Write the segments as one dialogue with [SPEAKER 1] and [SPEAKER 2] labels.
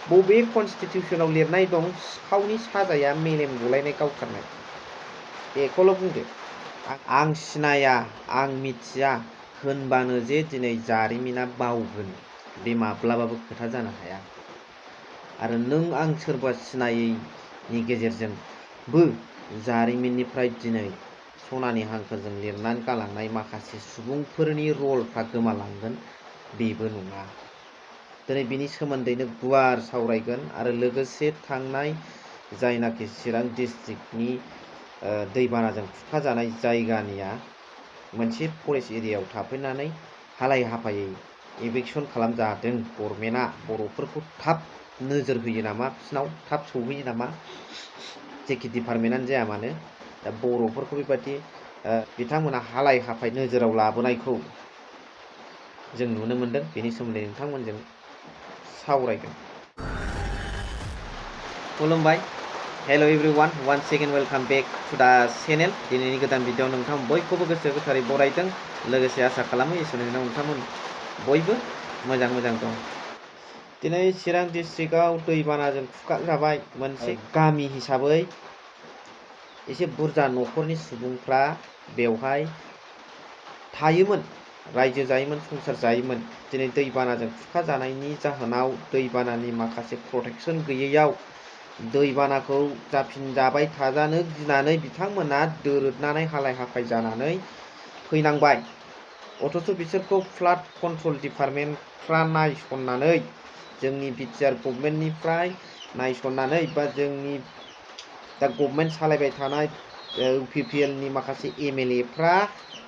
[SPEAKER 1] बबे कनस्टिटिउसनाव लिरनाय दं सिखावनि साजाया मेलेम गलायनाय गावथारनाय? बेखौल' बुंदो। आं सिनाया, आं मिथिया होनबानो जे दिनै जारिमिना बावगोन बे माब्लाबाबो खोथा जानो हाया। आरो नों आं सोरबा सिनायैनि गेजेरजोंबो जारिमिननिफ्राय दिनै सनानि हांखोजों लिरनानै गालांनाय माखासे सुबुंफोरनि रलफ्रा गोमालांगोन बेबो नङा। दिनै बिनि सोमोन्दैनो गुवार सावरायगोन आरो लोगोसे थांनाय जायनाखि चिरां डिस्ट्रिक्टनि दैबानाजों खुरखाजानाय जायगानिया मोनसे फरेस्ट एरियायाव थाफैनानै हालाय हाफायै इभिकसन खालामजादों गभर्नमेन्टआ। बर'फोरखौ थाब नोजोर होयो नामा, बिसिनाव थाब सौहैयो नामा, जेखि डिपार्टमेन्टआनो जाया मानो दा बर'फोरखौ बेबायदि बिथांमोना हालाय हाफाय नोजोराव लाबोनायखौ जों नुनो मोनदों। बेनि सोमोन्दै नोंथांमोनजों सावरायगोन। खुलुमबाय, hello' everyone, one second welcome back to the channel. दिनैनि गोदान भिडिअ नोंथां बयखौबो गोसो गोथारै बरायदों। लोगोसे आसा खालामो इसोरनि दिनाव नोंथांमोन बयबो मोजां दं। दिनै चिरां डिस्ट्रिक्टआव दैबानाजों खुरखाजाबाय मोनसे गामि हिसाबै एसे बुरजा न'खरनि सुबुंफ्रा बेवहाय थायोमोन, रायजो जायोमोन, संसार जायोमोन। दिनै दैबानाजों खुरखाजानायनि जाहोनाव दैबानानि माखासे प्रटेक्सन गैयैयाव दैबानाखौ जाफिनजाबाय थाजानो गिनानै बिथांमोना दोरोदनानै हालाय हाफाय जानानै फैनांबाय। अथ'स' बिसोरखौ फ्लाड कन्ट्रल डिपार्टमेन्टफ्रा नायसननानै, जोंनि बिटिआर गभर्नमेन्टनिफ्राय नायसननानै बा जोंनि दा गभर्नमेन्ट सालायबाय थानाय इउपिपिएलनि माखासे एमएलएफ्रा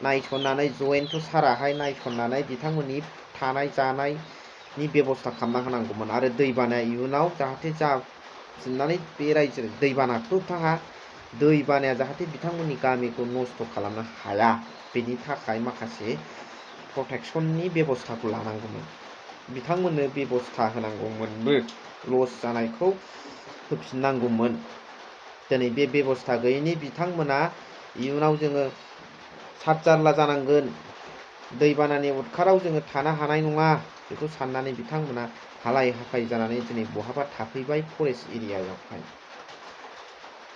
[SPEAKER 1] नायसननानै जयेन्ट साराहाय नायसननानै बिथांमोननि थानाय जानायनि बेब'स्था खालामना होनांगौमोन आरो दैबानाया इयुनाव जाहाथे जाफिननानै बे रायजो दैबानाखौ दैबानाया जाहाथे बिथांमोननि गामिखौ नस्थ' खालामनो हाया बेनि थाखाय माखासे प्रटेक्सननि बेब'स्थाखौ लानांगौमोन। बिथांमोननो बेब'स्था होनांगौमोनबो, लस जानायखौ होफिननांगौमोन। दिनै बे बेब'स्था गैयैनि बिथांमोना इयुनाव जोङो सातजारला जानांगोन, दैबानानि उदखाराव जोङो थानो हानाय नङा बेखौ साननानै बिथांमोना हालाय हाफाय जानानै दिनै बहाबा थाफैबाय फरेस्ट एरियायावहाय।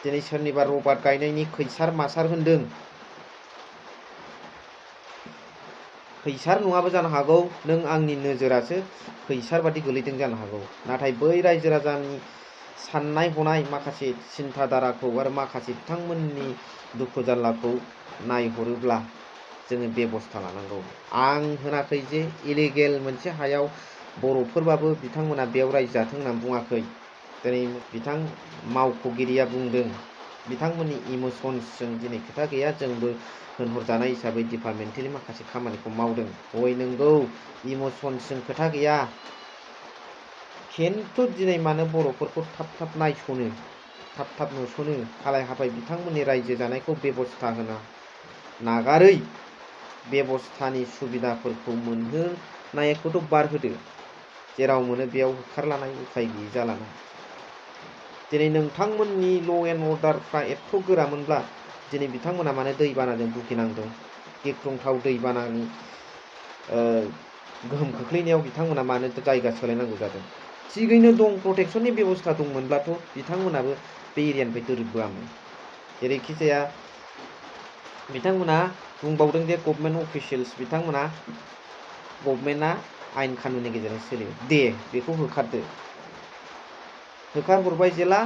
[SPEAKER 1] दिनै सोरनिबा रबार गायनायनि खैसार मासार होनदों, खैसार नङाबो जानो हागौ, नों आंनि नोजोरासो खैसार बादि गोलैदों जानो हागौ। नाथाय बै रायजो राजानि साननाय हनाय माखासे सिन्था धाराखौ आरो माखासे बिथांमोननि दुखु जारलाखौ नायहरोब्ला जोङो बेब'स्था लानांगौ। आं होनाखै जे इलिगेल मोनसे हायाव बर'फोरबाबो बिथांमोना बेयाव रायजो जाथों होननानै बुङाखै। दिनै बिथां मावख'गिरिया बुंदों, बिथांमोननि इमसन्सजों दिनै खोथा गैया, जोंबो होनहरजानाय हिसाबै डिपार्टमेन्टेलि माखासे खामानिखौ मावदों। हय नंगौ, इमसन्सजों खोथा गैया, खिन्थु दिनै मानो बर'फोरखौ थाब नायसनो, थाब नुसनो, हालाय हाफाय बिथांमोननि रायजो जानायखौ बेब'स्था होनो नागारै बेब'स्थानि सुबिदाफोरखौ मोनहोनायखौथ' बाद होदो, जेराव मोनो बेयाव होखारलानाय उफाय गैयि जालाना। दिनै नोंथांमोननि ल' एन्ड अर्डारफ्रा एथ' गोरामोनब्ला दिनै बिथांमोना मानो दैबानाजों भुगिनांदों, गिख्रंथाव दैबानानि गोहोम खोख्लैनायाव बिथांमोना मानो जायगा सोलायनांगौ जादों? थिगैनो दं, प्रटेक्सननि बेब'स्था दंमोनब्लाथ' बिथांमोनाबो बे एरियानिफ्राय दोरोदबोआमोन। जेरैखि जाया बिथांमोना बुंबावदों जे गभर्नमेन्ट अफिसियेल्स बिथांमोना, गभर्नमेन्टआ आयेन कानुननि गेजेरजों सोलियो। दे बेखौ होखारदो, होखारहरबाय जेला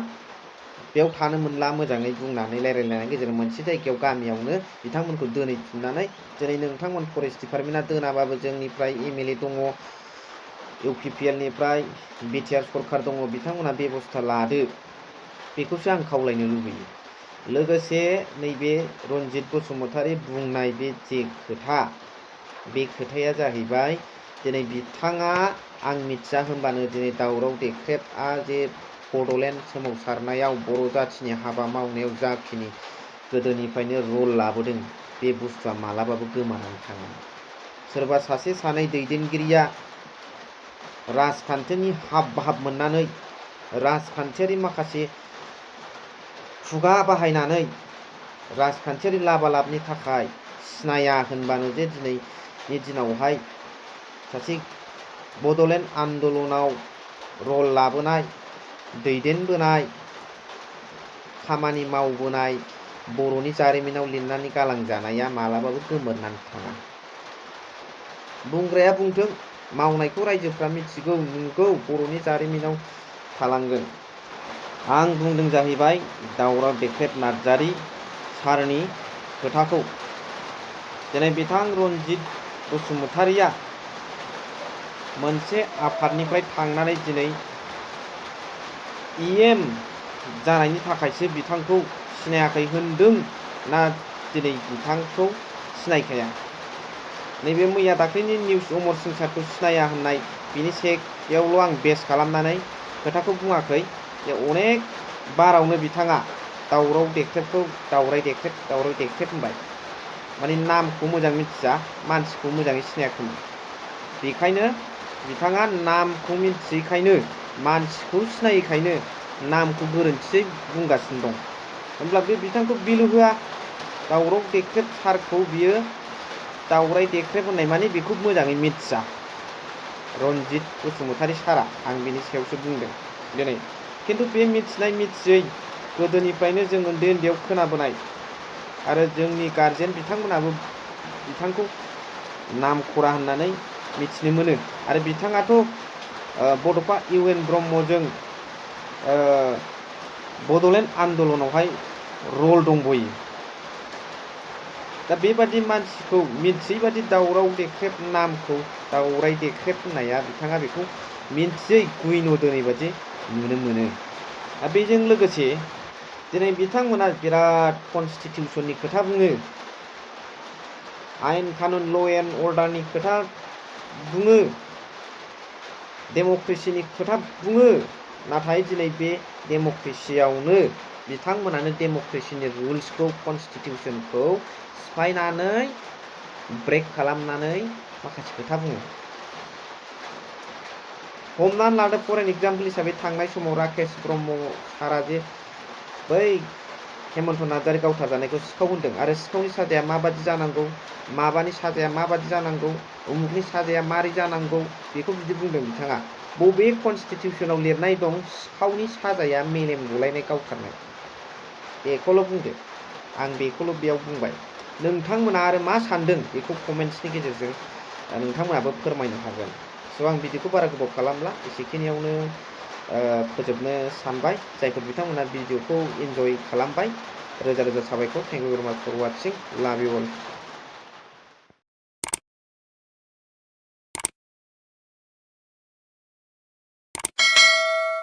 [SPEAKER 1] बेयाव थानो मोनला मोजाङै बुंनानै रायलायनायनि गेजेरजों मोनसे जायगायाव गामियावनो बिथांमोनखौ दोनहैफिननानै दिनै नोंथांमोन फरेस्ट डिपार्टमेन्टआ दोनाबाबो जोंनिफ्राय एमएलए दङ, इउपिपिएलनिफ्राय बिटिआर सरखार दङ, बिथांमोना बेब'स्था लादो, बेखौसो आं खावलायनो लुबैयो। लोगोसे नैबे रन्जित बसुमतारी बुंनाय बे जे खोथा, बे खोथाया जाहैबाय दिनै बिथाङा आं मिथिया होनबानो दिनै दावराव देख्रेबआ जे बड'लेण्ड सोमावसारनायाव बर' जाथिनि हाबा मावनायाव जाखिनि गोदोनिफ्रायनो रल लाबोदों बे बुस्थुआ मालाबाबो गोमानानै थाङा। सोरबा सासे सानै दैदेनगिरिया राजखान्थिनि हाब भाब मोननानै, राजखान्थियारि माखासे खुगा बाहायनानै, राजखान्थियारि लाबालाबनि थाखाय सिनाया होनबानो जे दिनैनि दिनावहाय सासे बड'लेण्ड आन्दलनाव रल लाबोनाय, दैदेनबोनाय, खामानि मावबोनाय बर'नि जारिमिनाव लिरनानै गालांजानाया मालाबाबो गोमोरनानै थाङा। बुंग्राया बुंथों, मावनायखौ रायजोफ्रा मिथिगौ, नंगौ बर'नि जारिमिनाव थालांगोन। आं बुंदों जाहैबाय दावराव देख्रेब नार्जारी सारनि खोथाखौ। दिनै बिथां रनजित बसुमतारीया मोनसे आफादनिफ्राय थांनानै दिनै EM जानायनि थाखायसो बिथांखौ सिनायाखै होनदों ना दिनै बिथांखौ सिनायखाया? नैबे मैया दाख्लैनि निउस अमर सिं सारखौ सिनाया होननाय बिनि सायावल' आं बेस खालामनानै खोथाखौ बुङाखै जे अनेक बारावनो बिथाङा दावराव देख्रेबखौ दावराय देख्रेब होनबाय। माने नामखौ मोजां मिथिया, मानसिखौ मोजाङै सिनायाखैमोन। बेखायनो बिथाङा नामखौ मिथियैखायनो, मानसिखौ सिनायैखायनो नामखौ गोरोन्थियै बुंगासिनो दं। होमब्ला बे बिथांखौ बिलु होआ। दावराव देख्रेब सारखौ बियो दावराय देख्रेब होननाय माने बेखौ मोजाङै मिथिया रनजित बसुमतारी सारा। आं बिनि सायावसो बुंदों दिनै। खिन्थु बे मिथिनाय मिथियै गोदोनिफ्रायनो जों उन्दै उन्दैयाव खोनाबोनाय आरो जोंनि गारजेन बिथांमोनाबो बिथांखौ नामखरा होननानै मिथिनो मोनो। आरो बिथाङाथ' बड'फा UN ब्रह्मजों बड'लेण्ड आन्दलनावहाय रल दंबोयो। दा बेबादि मानसिखौ मिथियै बादि दावराव देख्रेब नामखौ दावराय देख्रेब होननाया बिथाङा बेखौ मिथियै गुइन दोनै बादि नुनो मोनो। दा बेजों लोगोसे दिनै बिथांमोना बिराद कनस्टिटिउसननि खोथा बुङो, आयेन कानुन ल' एन्ड अर्डारनि खोथा बुङो, डेम'क्रेसिनि खोथा बुङो। नाथाय दिनै बे डेम'क्रेसियावनो बिथांमोनानो डेम'क्रेसिनि रुल्सखौ, कनस्टिटिउसनखौ सिफायनानै ब्रेक खालामनानै माखासे खोथा बुङो। हमनानै लादो फर एन एग्जाम्पल हिसाबै थांनाय समाव राकेश ब्रह्म सारा जे बै हेमन्त नार्जारी गावथारजानायखौ सिखाव होनदों आरो सिखावनि साजाया माबादि जानांगौ, माबानि साजाया माबादि जानांगौ, उमुकनि साजाया मारै जानांगौ, बेखौ बिदि बुंदों बिथाङा। बबे कनस्टिटिउसनाव लिरनाय दं सिखावनि साजाया मेलेम गलायनाय गावथारनाय? बेखौल' बुंदो। आं बेखौल' बेयाव बुंबाय। नोंथांमोना आरो मा सानदों बेखौ कमेन्ट्सनि गेजेरजों नोंथांमोनाबो फोरमायनो हागोन। स' आं बिदिखौ बारा गोबाव खालामला, एसेखिनियावनो फोजोबनो सानबाय। जायफोर बिथांमोना भिडिअखौ इन्जय खालामबाय, रोजा रोजा साबायखर। थेंक इउ भेरि माच फर वाचिं। लाभ इउ अल।